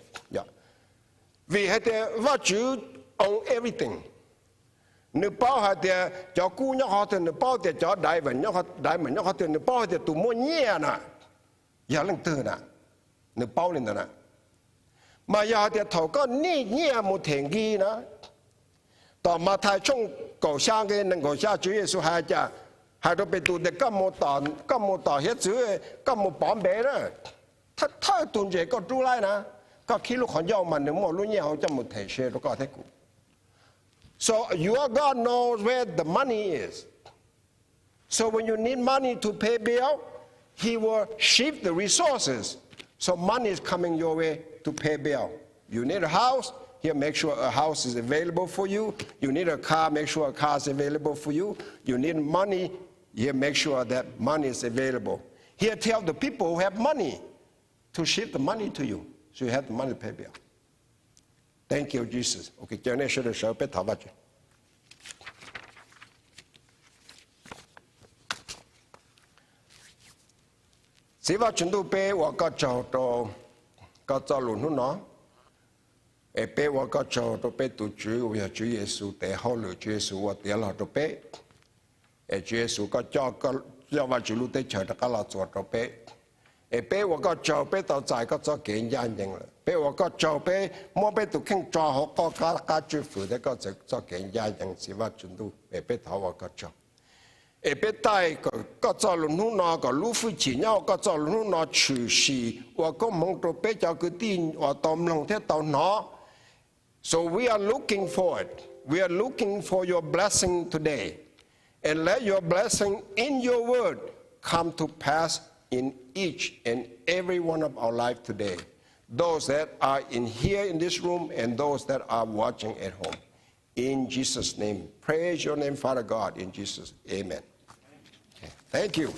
Vim hais tias Vajtswv own everything. Nws paub hais tias cov kub nyob qhov twg, nws paub tias cov diamond nyob qhov twg, nws paub hais tias tus muaj nyiaj na yog leej twg na, nws paub li ntawd na. Mas yog hais tias thaum koj nij nyiaj mus them nki na, tom Mathais tshooj kaum xya nqe nees nkaum xya Tswv Yexus hais cas, Hais rau Petus tias koj mus tom hiav txwv, koj mus pov npe na, thawj tug ntses koj rub laib na, koj khib lub qhov ncauj mas nws muaj lub nyiaj hauv coj mus them se rau koj thiab kuv. So your God knows where the money is. So when you need money to pay bill, He will shift the resources. So money is coming your way to pay bill. You need a house, He'll make sure a house is available for you. You need a car, make sure a car is available for you. You need money, He'll make sure that money is available. He'll tell the people who have money to shift the money to you, so you have the money to pay bill. Thank you, Jesus. Ok, cia nej sawv daws sawv peb thov Vajtswv. Txiv Vaj Tswv Ntuj, peb ua koj tsaug rau koj txoj lus hnub no, es peb ua koj tsaug rau peb tus Tswv uas yog Tswv Yexus tes hauj lwm Tswv Yexus ua tiav los rau peb. Es Tswv Yexus koj coj Vajtswv lub teb chaws rov qab los txuas rau peb. Es peb ua koj tsaug peb tau txais koj txoj kev ncaj ncees lawm. Peb ua koj tsaug peb muab peb tus kheej tso hauv koj qab tswj hwm thiab koj txoj kev ncaj ncees, Txiv Vaj Tswv Ntuj, es peb thov ua koj tsaug. Es peb taij koj txoj lus hnub no kom lub hwj chim nyob hauv koj txoj lus hnub no tshwm sim ua koob hmoov rau peb cov kwv tij uas tau mloog thiab tau hnov. So we are looking forward. We are looking for your blessing today. And let your blessing in your word come to pass in each and every one of our life today. Those that are in here in this room and those that are watching at home. In Jesus' name. Praise your name, Father God, in Jesus'. Amen. Okay, thank you.